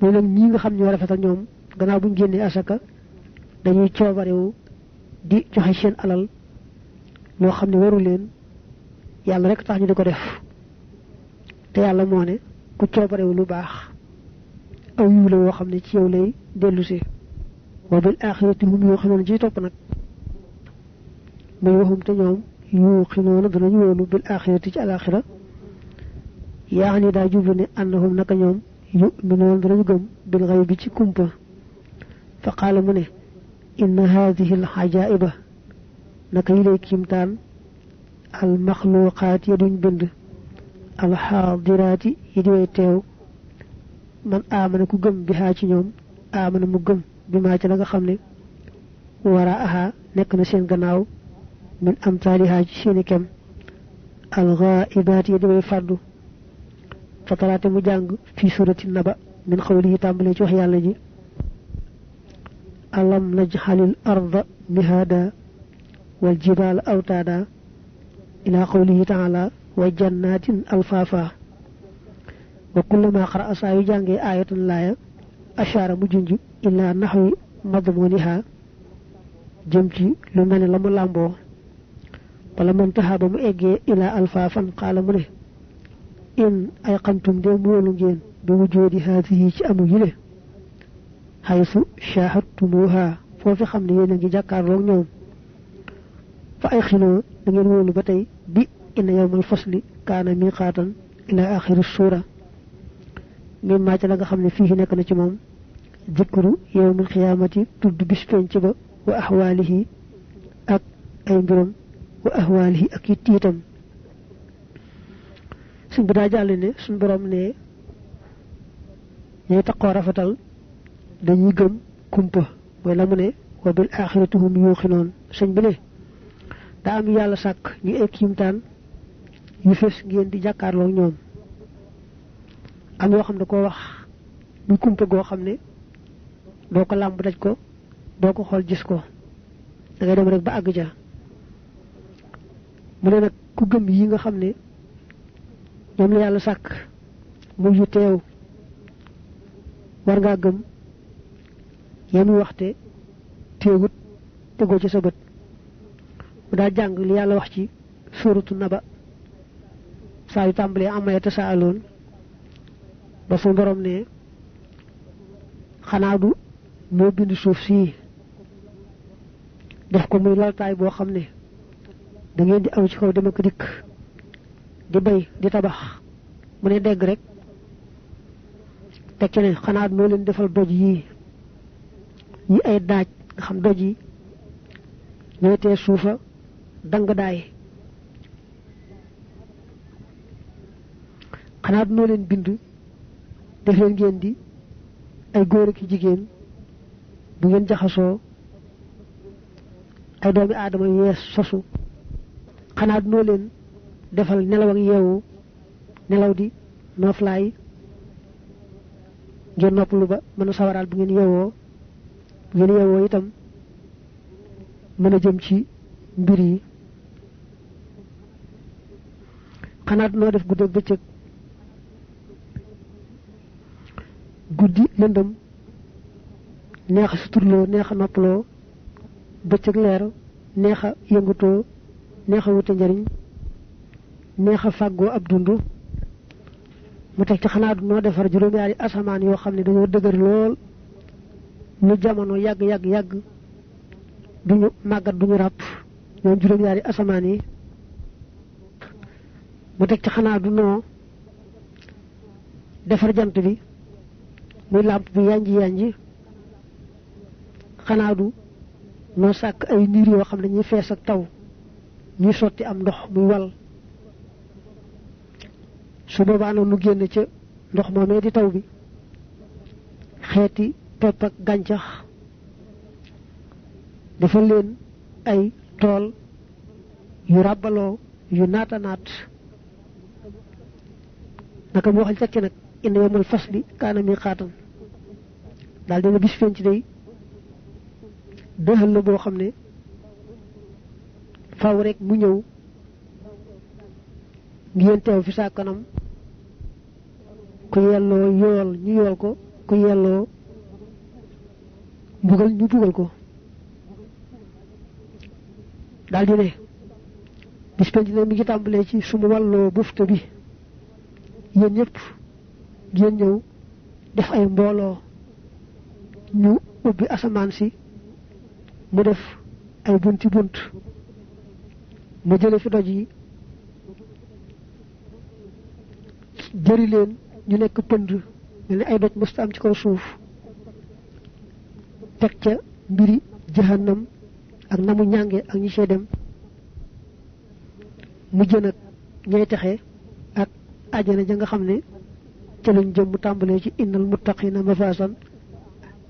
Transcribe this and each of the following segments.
mooy nag ñi nga xam ñoo rafetal ñoom gannaaw buñu génnee asaka dañuy coobarewu di joxe seen alal loo xam ne waru leen yàlla rek tax ñu di ko def te yàlla moo ne ku coobarewu lu baax aw yiw la woo xam ne ci yow lay dellusi wa bil axirati hum yuuxinuuna ci topp nag muy waxum te ñoom yuuxinuuna danañu wóolu bil axirati ci alaxira yaa ni daa jublu ne annahum naka ñoom yuminuuna danañu gëm bil xaybi ci kumpa fa qaala mu ne inna haadihi al ajaiba naka yi lay kiimtaan al maxluqaat ya duñ bind al xaadiraati yi di way teew man aamana ku gëm bi haa ci ñoom aamana mu gëm bi maa ci la nga xam ne wara aha nekk na seen gannaaw min amtaalihaa ci seeni kem al ghaibaat yi di way fàddu fatalaate mu jàng fii surati naba min xawlihi tàmbalee ci wax yàlla ji alam najxalil arda mihaada wal jibaala awtaada ila qawlihi taala wa jannatin alfaafa wa kullama qara'a saa yu jàngee aayatan laaya ashaara mu junj ila naxwi madmuniha jëm ci lu mel ne la mu làmboo wala mantaha ba mu eggee ila alfaafan qaala mu ne in ay xamtum de moolu ngeen bi wujoodi haadihi ci amu yile xaysu shahadtumuha foofi xam ne yéen a ngi jàkkaarloog ñoom fa ay xiloo da ngeen wóolu ba tey bi inna yawmal fasli kaana miqaatan ila axiri suura min maa ca la nga xam ne fii nekk na ci moom dikru yawmil xiyaamati tudd bis penc ba wa ahwaalihi ak ay mbiram wa ahwaalihi ak it itam suñ bi daa jàll ne suñ borom ne ñuy taqoo rafetal dañuy gëm kumpa mooy la mu ne wa bil axirati hum yuuxinoon sëñ bi ne daa am yàlla sàkk ñu ay kiimtaan yu fees ngeen di jàkkaarloo ñoom am yoo xam ne koo wax muy kumpa goo xam ne doo ko làmb daj ko doo ko xool gis ko da ngay dem rek ba àgg ja mu ne nag ku gëm yi nga xam ne ñoom la yàlla sàkk muy yu teew war ngaa gëm yami waxte teewut tegoo ci sa bët mu daa jàng li yàlla wax ci suuratu naba saa yu tàmbalee amaya tasaaloon ba fu borom ne xanaa du moo bind suuf sii def ko muy laltaay boo xam ne da ngeen di aw ci kaw dem ak dikk di bay di tabax mu ne dégg rek teg ci ne xanaa moo leen defal doj yi ay daaj nga xam doj yi ñooy suufa dang daay xanaa moo leen bind def leen ngeen di ay góor ak jigéen bu ngeen jaxasoo ay doomi aadama yees sosu xanaa noo leen defal nelaw ak yeewu nelaw di nooflaay ngeen noppalu ba mën a sawaraal bu ngeen yeewoo itam mën a jëm ci mbir yi xanaa noo def guddi ak bëccëg guddi lëndëm neex a suturloo neex a noppaloo bëccëg leer neex a yëngatoo neex a wute njariñ neex a fàggoo ab dund mu teg ci xanaa du noo defar juróom-ñaari asamaan yoo xam ne dañoo dëgër lool lu jamono yàgg duñu màggat duñu ràpp ñoom juróom-ñaari asamaan yi mu teg ci xanaa du noo defar jant bi muy làmp bi yanji xanaa du noo sàkk ay niir yoo xam ne ñuy fees ak taw ñuy sotti am ndox muy wal su boobaa noonu nu génn ca ndox moomee di taw bi xeeti pepp ak gàncax dafa leen ay tool yu ràbbaloo yu naata naat naka mu waxal tekki nag inna yawmal fasli kaana miqaatan daal dina bis feeñ ci day dëxal la boo xam ne faw rek mu ñëw ngeen teew fi saa kanam ku yelloo yool ñu yool ko ku yelloo mbugal ñu bugal ko daldi ne bis penc ne mi ngi tàmbalee ci sumu wàlloo bufta bi yéen ñëpp ngeen ñëw def ay mbooloo ñu ubbi asamaan si mu def ay bunti bunt mu jële fi doj yi jëri leen ñu nekk pënd mel ni ay doj mësta am ci kaw suuf teg ca mbiri jahannam ak namu ñànge ak ñi cee dem mu jën ak ñay texe ak àjjana ja nga xam ne ca lañ jëm mu tàmbalee ci innal muttaqina mafasan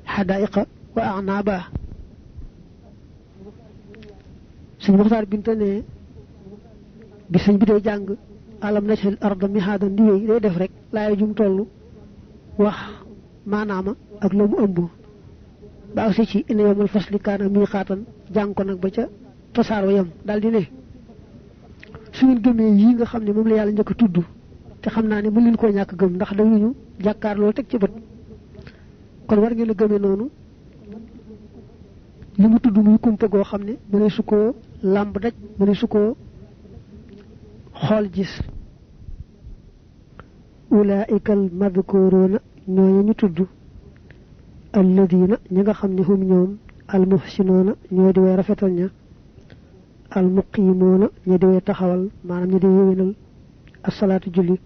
hadaiqa wa a'naba suñu Muxtaar Binta ne bi sëñ bi day jàng alam naj'al arda mihaadan di wéy day def rek laaya jum tollu wax maanaama ak la mu ëmb ba agsi ci inna yawmal fasli kaana miiqaatan jàng ko nag ba ca tasaar wa yam daal di ne su ngeen gëmee yii nga xam ne moom la yàlla njëkk a tudd te xam naa ne mën leen koo ñàkk gëm ndax dañuñu jàkkaar loolu teg ci bët kon war ngeen a gëmee noonu li mu tudd muy kumpa goo xam ne mëne su koo làmb daj mëne su koo xool gis ulaa'ika al madkuruuna ñooñu ñu tudd alladina ñi nga xam ne hum ñoom al muhsinoona ñoo di way rafetal ña al muqiimoona ñi di way taxawal maanaam ñi di yéwénal asalaatu julli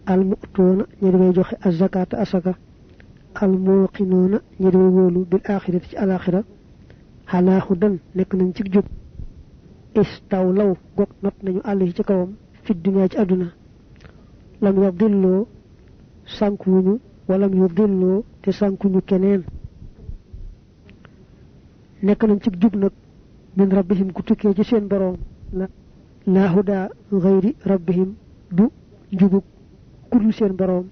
al mu'tuuna ñi di way joxe azakaata asaka al muuqinoona ñi di way wóolu bil axirati ci alaxira xalaa hudan nekk nañ ci jub istaw law gog not nañu àll yi ci kawam fi dunya ci àdduna lam yadilloo sànkuwuñu walam yudilloo te sànkuñu keneen nekk nañ ci jub nag min rabbihim ku tukkee ci seen boroom laa hudaa gayri rabbihim du njubug kudul seen boroom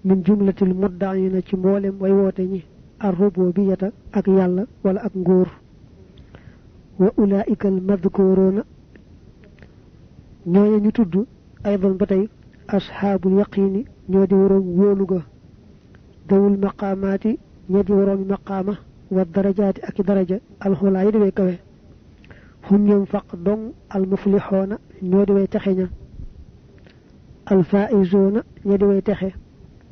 min jumlatil muddaina ci mboolem way woote ñi ar rububiyata ak yàlla wala ak nguur wa ulaa'ika al madkuruuna ñooñu ñu tudd aydan ba tey asxaabul yaqiini ñoo di waroom wóolu ga dawul maqaamaati ñoo di waroom maqaama wa darajaati ak i daraja alxulaa yi di way kawe hum ñoom faq dong al muflixoona ñoo di way texe ña al faizoona ñoo di way texe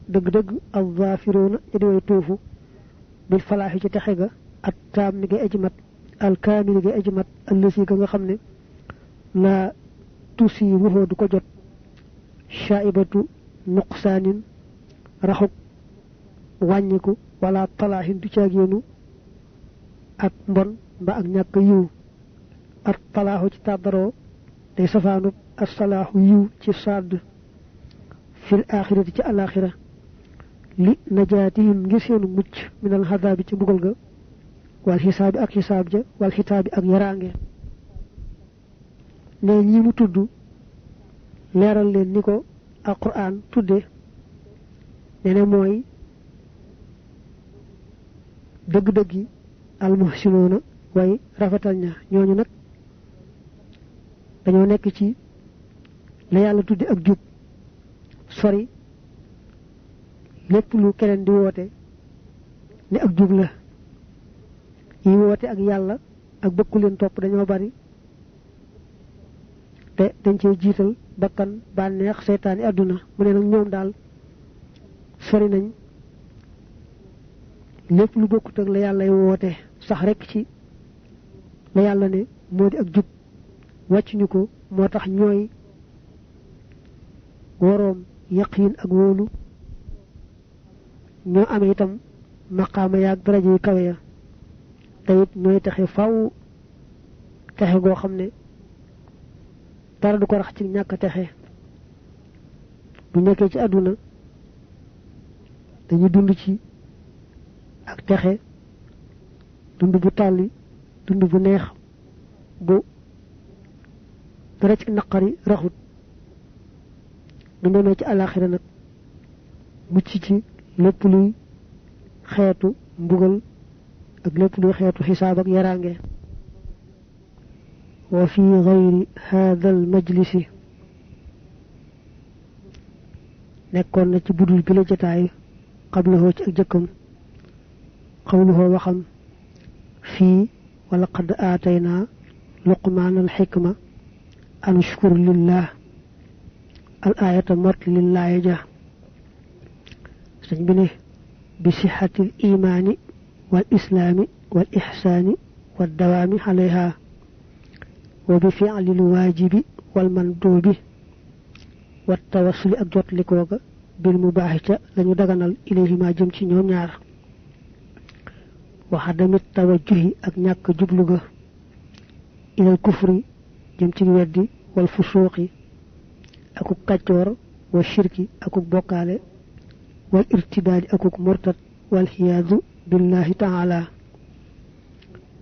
dëgg-dëgg al zaafiroona ñoo di way tuufu bil falaaxi ci texe ga at taam mi ngay aji mat al kaamil gi aji mat allësi ga nga xam ne laa tusi wuxoo du ko jot shaaibatu nuqsaanin raxuk wàññiku wala talaaxin du caagéenu ak mbon mba ak ñàkk yiw ak talaaxu ci tàddaroo day safaanub ak salaaxu yiw ci sadd fil axirati ci alaxira li najaatihim ngir seenu mucc minal xadaabi ci mbugal ga wal xisaabi ak xisaab ja wal xitaabi ak yaraange ne ñi mu tudd leeral leen ni ko alquran tudde ne mooy dëgg-dëggi almuhsinoona way rafetal ña ñooñu nag dañoo nekk ci la yàlla tudde ak jub sori lépp lu keneen di woote ne ak jub la yi woote ak yàlla ak bëggu leen topp dañoo bari te dañ cee jiital bakkan bànneex seytaani àdduna mu ne nag ñoom daal sori nañ lépp lu bokkut ak la yàlla y woote sax rekk ci la yàlla ne moo di ak jub wàccuñu ko moo tax ñooy waroom yaqiin ak wóolu ñoo amee itam maqaama yaag daraja yi kawe ya te it ñooy texe faw texe goo xam ne dara du ko rax ci ñàkk texe bu nekkee ci àdduna dañuy dund ci ak texe dund bu tàlli dund bu neex bu dara ci naqari raxut bu demee ci alaxira nag mucc ci lépp luy xeetu mbugal ak lépp luy xeetu xisaab ak yaraange wa fi gayri haadal majlisi nekkoon na ci budul bi la jotaay qablahu ci ak jëkkam qawluhu waxam fii wa laqad aataynaa luqmaana al xikma an ushkur lillah al ayata mot lillaaya ja sëñ bi ne bi sixatil imaani wal islaami wal ixsaani wal dawaami alayha wa bi fi'lil waajibi wal manduubi wat tawassuli ak jotlikoo ga bil mubaaxi ca lañu daganal ilayhima jëm ci ñoom ñaar waxa damit tawajjuhi ak ñàkk jublu ga ilal kufri jëm ci weddi wal fusuuqi akuk kàccoor wa shirki akuk bokkaale wal irtidaadi akuk murtad wal xiyaadu billahi taala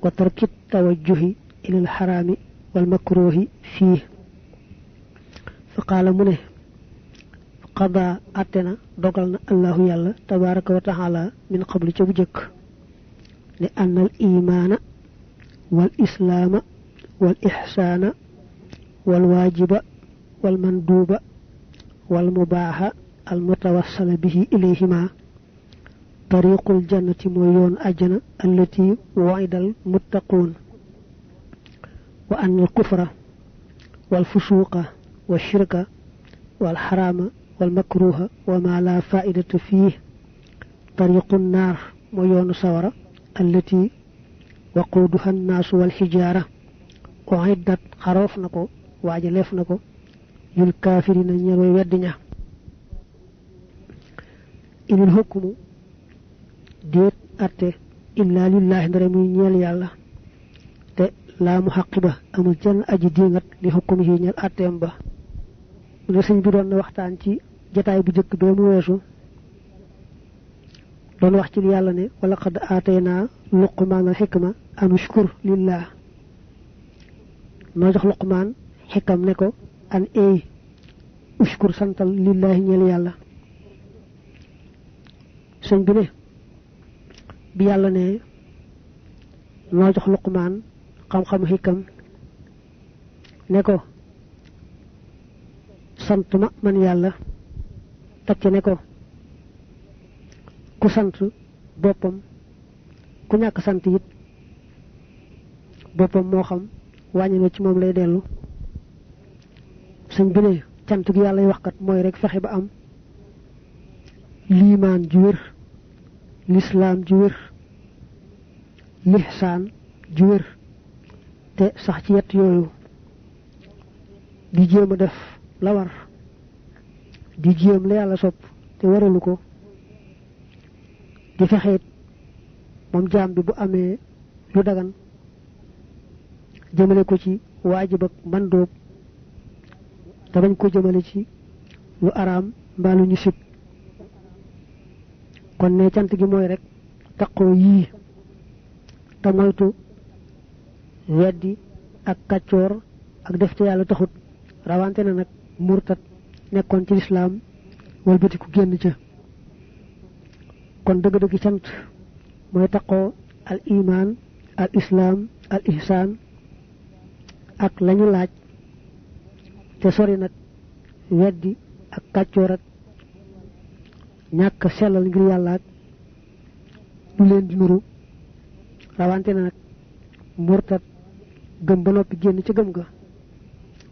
wa tarkit tawajjuhi ilal xaraami wal makruhi fii fa qaala mu ne qada atena dogal na allahu yàlla tabaraka wa taala min qabli ca bu jëkk ne annal imaana wal islaama wal ixsaana wal waajiba wal manduuba wal mubaaxa al mutawassala bihi ilayhima tariqul jannati mooy yoon àjjana allati waidal muttaquun wa annal kufra wal fusuuqa wa shirka wal xaraama wal makruha wa ma la faidata fii tariqun naar mooy yoonu sawara allati waquuduha annaasu wal xijaara uiddat xaroof na ko waajaleef na ko lil kaafirina ñeel way weddi ña inil hukmu déet atte illa lillahi ndare muy ñeel yàlla te laa mu xaqiba amul jenn aji diingat li xukkum yi ñeel atteem ba mu ne sëñ bi doon na waxtaan ci jataay bu jëkk bee mu weesu doon wax ci yàlla ne wala qad aataynaa luqmaanal xikma an ushkur lillah noo jox luqmaan xikam ne ko an eey ushkur santal lillahi ñeel yàlla sëñ bi ne bi yàlla ne noo jox luqmaan xam-xam xikam ne ko sant ma man yàlla teg ci ne ko ku sant boppam ku ñàkk sant it boppam moo xam wàññi na ci moom lay dellu sëñ bi ne cant gi yàlla waxkat mooy rek fexe ba am liimaan ju wér lislaam ju wér lihsaan ju wér te sax ci yett yooyu di jéem a def la war di jéem la yàlla sopp te waralu ko di fexeet moom jaam bi bu amee lu dagan jëmale ko ci waajib ak mandóob te bañ ko jëmale ci lu araam mbaa lu ñu sib kon ne cant gi mooy rek taqoo yii te moytu weddi ak kàccoor ak def ci yàlla taxut rawante na nag murtat nekkoon ci lislaam walbatiku génn ca kon dëgg-dëgg cant mooy taqoo al iman al islaam al ihsaan ak lañu laaj te sori nag weddi ak kàccoor ak ñàkk sellal ngir yàlla ak lu leen di nuru rawante na nag murtat gëm ba noppi génn ca gëm ga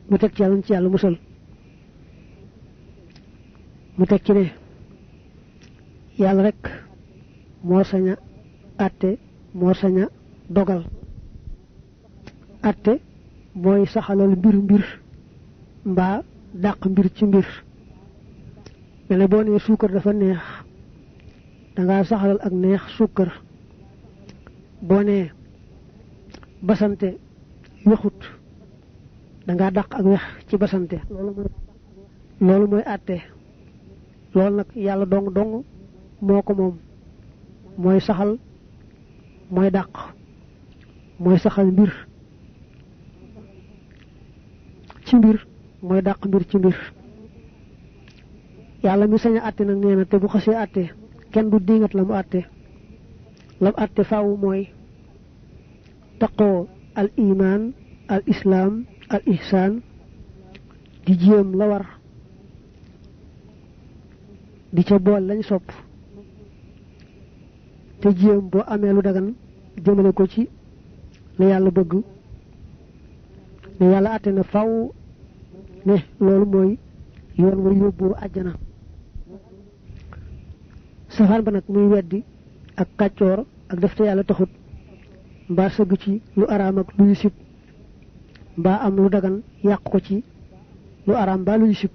mu teg ci yàlla ci yàlla musal mu teg ci ne yàlla rek moo sañ a àtte moo sañ a dogal àtte mooy saxalal mbir mbaa dàq mbir ci mbir mel ne boo nee suukar dafa neex dangaa saxalal ak neex suukar boo nee basante wexut dangaa dàq ak wex ci basante loolu mooy àtte loolu nag yàlla dong moo ko moom mooy saxal mooy dàq mooy saxal mbir ci mbir mooy dàq mbir ci mbir yàlla mi sañ a àtte nag nee na te bu xasee àtte kenn du dingat la mu àtte faaw mooy taqoo al iman al islaam al ihsaan di jéem la war di ca bool lañ sopp te jéem boo amee lu dagan jëmale ko ci la yàlla bëgg ne yàlla àtte na faw ne loolu mooy yoon wa yóbbu àjjana safaan ba nag muy weddi ak kàccoor ak def te yàlla taxut mbaa sëgg ci lu araam ak lu sib mbaa am lu dagan yàq ko ci lu araam mbaa lu sib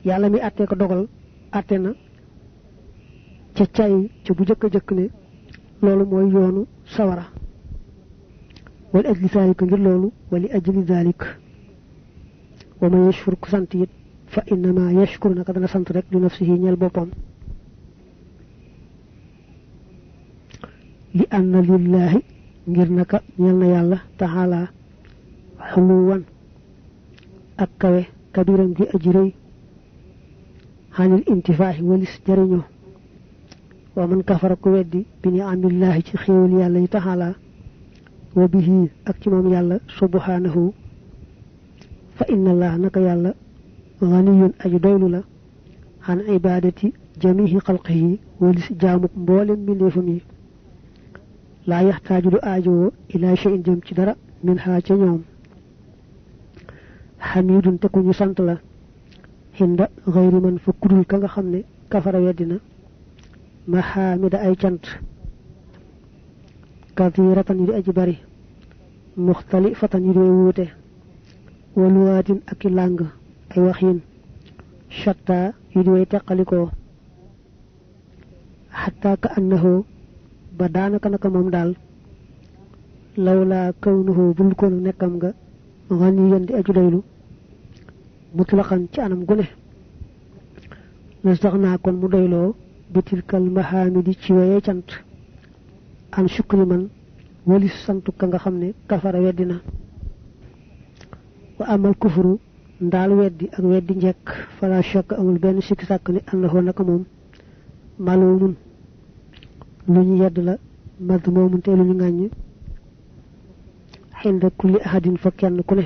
yàlla mi àttee ko dogal àtte na ca cay ca bu jëkk a jëkk ne loolu mooy yoonu sawara wali ajli zaalika ngir loolu wali ajli zaalik wa man yashkur ku sant it fa innama yashkur naka dana sant rek li nafsihi ñeel boppam li anna lillahi ngir naka ñeel na yàlla taala xuluwan ak kawe kabiram gi aji rëy xanil intifaahi walis jariñoo wa man kafara ku weddi bi ni amillahi ci xéewal yàlla yi taala wa bihi ak ci moom yàlla subhanahu fa inna allah naka yàlla ganiyun aji doylu la xan ibadati jamihi xalqihi walis jaamuk mboolem mbindeefam yi laa yaxtaaju du aajowoo ila shay'in jëm ci dara min xaa ca ñoom xamidun te ku ñu sant la hinda xayri man fa kudul ka nga xam ne kafara weddina maxaamida ay cant kathiratan yu di aji bari muxtalifatan yu di wuute waluwaatin ak i làng ay waxin shatta yu di way teqalikoo xatta ka annahu ba daanaka naka moom daal lawlaa kawnuhu bul ko nekkam nga ganiyan di aju doylu mutlaqan ci anam gune na sax naa kon mu doyloo bitilkal mahamidi ci weye cant an shukri man walis santu ka nga xam ne kafara weddina wa amal kufru ndaal weddi ak weddi njekk fala shakk amul benn sikki sàkk ni annahu naka moom malumun lu ñu yedd la mad moomun te lu ñu ŋàññ xinda kulli ahadin fa kenn ku ne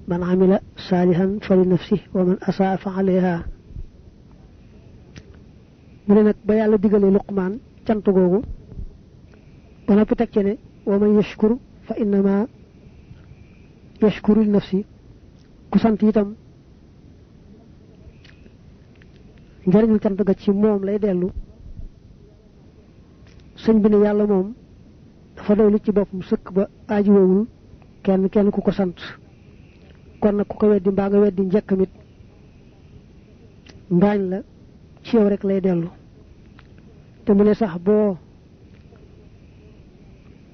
man amila saalihan fa li nafsi wa man asaa fa alayha mu ne nag ba yàlla digalee luqmaan cant googu ba noppi teg ci ne wa man yashkur fa innama yashkuru li nafsi ku sant itam njariñul cant ga ci moom lay dellu sëñ bi ne yàlla moom dafa doylu ci boppam sëkk ba aajiwowul kenn ku ko sant kon nag ku ko weddi mbaa nga weddi njëkkamit mbaañ la ci yow rek lay dellu te mu ne sax boo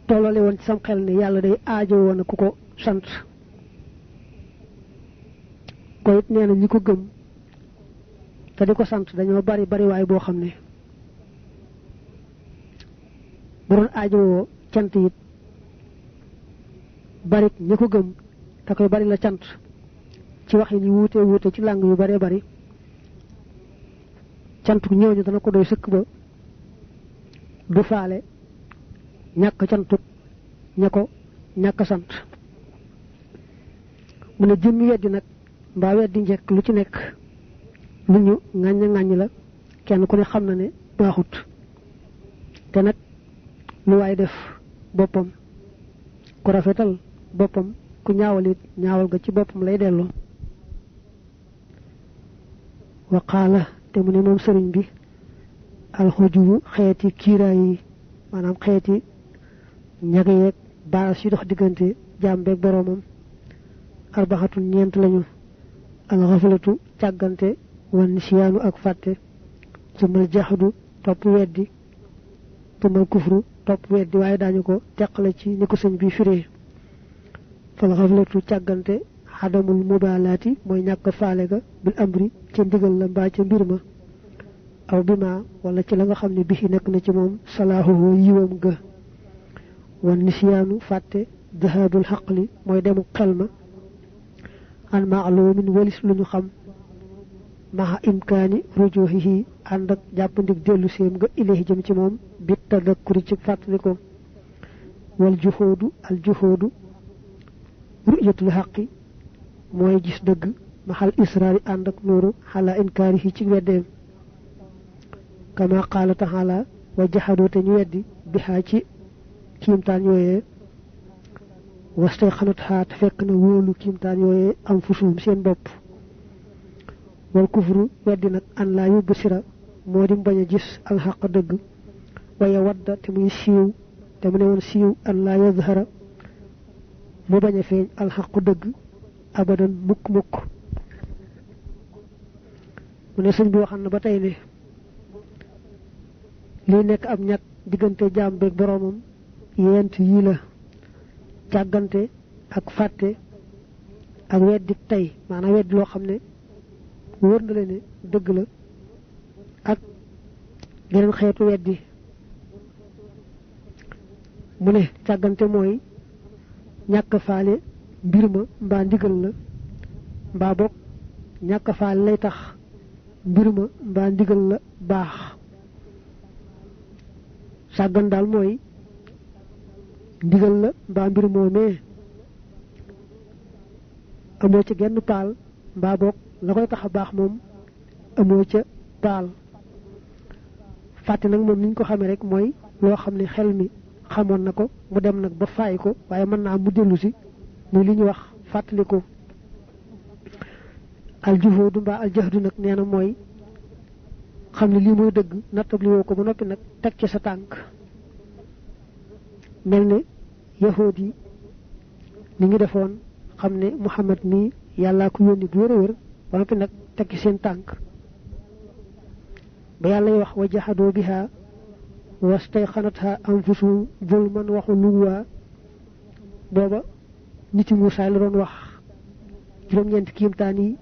tollale woon ci sam xel ne yàlla day aajo woon ku ko sant ko it nee na ñi ko gëm te di ko sant dañoo bari waay boo xam ne bu doon aajowoo cant it barit ñi ko gëm te koy bari la cant ci wax yi ñu wuute ci làng yu bare bari cant ku ñëw ñu dana ko doy sëkk ba du faale ñàkk cantut ña ko ñàkk sant mu ne jëmmi weddi nag mbaa weddi njekk lu ci nekk lu ñu ŋàññ la kenn ku ne xam na ne baaxut te nag lu waay def boppam ku rafetal boppam ku ñaawalit ñaawal ga ci boppam lay delloo wa qaala te mu ne moom sëriñ bi alxujubu xeeti kiiraay yi maanaam xeeti ñage yeeg baas yi dox diggante jaam beeg boroomam arbaxatun ñeent lañu alxafalatu càggante wan nisiyaanu ak fàtte sumal jaxdu topp weddi tumal kufru topp weddi waaye daañu ko teqale ci ni ko sëñ bi firee fal xaflatu càggante xadamul mubaalaati mooy ñàkk faale ga bil amri ca ndigal la mbaa ca mbir ma aw bi ma wala ci la nga xam ne bi nekk na ci moom salaahuhu yiwam ga wan nisiyaanu fàtte dahabul xaqli mooy demu xel ma an maalumin walis lu ñu xam maxa imkaani rujuhihi ànd ak jàppandik dellu séem nga ilayhi jëm ci moom bit tadakkuri ci fàttaliko wal juhoodu al juhoodu ru'yatul xaqi mooy gis dëgg maxal israari ànd ak nuuru xala inkaarihi ci weddeem kama qaala taala wa jaxadoo te ñu weddi bihaa ci kiimtaan yooyee wastay xanut xaat fekk na wóolu kiimtaan yooyee am fusuum seen bopp wal kufru weddi nag an laa yóbbu sira moo di bañ a gis alxaq dëgg waaye wadda te muy siiw te mu ne woon siiw an laa yazhara mu bañ a feeñ alxaqu dëgg abadan mukk mu ne sëñ bi waxal na ba tey ne lii nekk ab ñàkk diggante jaam beeg boroomam yent yii la càggante ak fàtte ak weddi tey maanaam weddi loo xam ne wóor na la ne dëgg la ak geneen xeetu weddi mu ne càggante mooy ñàkk faale mbir ma mbaa ndigal la mbaa bokk ñàkk faale lay tax mbir ma mbaa ndigal la baax sàggan daal mooy ndigal la mbaa mbir moomee amoo ca genn paal mbaa bokk la koy tax a baax moom amoo ca paal fàtte nag moom niñ ko xamee rek mooy loo xam ne xel mi xamoon na ko mu dem nag ba fàyyi ko waaye mën naa mu dellu si muy li ñuy wax fàttaliku aljuhoodu mbaa aljahdu nag nee na mooy xam ne lii mooy dëgg nattabli woo ko ba noppi nag teg ci sa tànk mel ne yahood yi ni ngi defoon xam ne Muhammad mii yàllaa ko yónni bu wér a wér ba noppi nag teg ci seen tànk ba yàlla wax wa jahadoo biha wastayqanatha anfusuhum zulman wa uluwwa booba niti Muusaa la doon wax juróom-ñeenti kiimtaan yi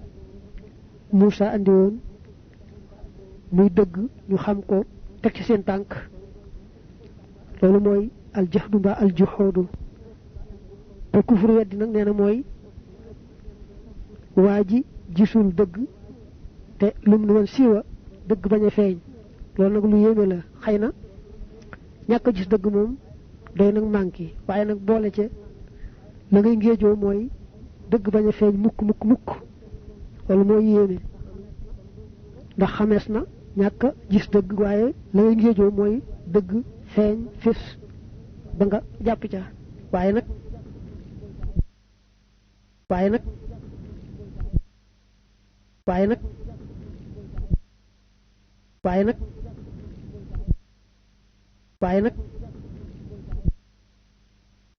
Muusaa andi woon muy dëgg ñu xam ko teg ci seen tànk loolu mooy aljahdu mbaa aljuhoodu te kufur weddi nag nee na mooy waa ji gisul dëgg te lum nu woon siiwa dëgg bañ a feeñ loolu nag lu yéeme la xëy na ñàkk a gis dëgg moom doy nag manqué waaye nag boole ca la ngay ngéejoo mooy dëgg bañ a feeñ mukk loolu mooy yéeme ndax xamees na ñàkk a gis dëgg waaye la ngay ngéejoo mooy dëgg feeñ fis ba nga jàpp ca waaye nag waaye nag waaye nag waaye nag waaye nag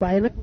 waaye nag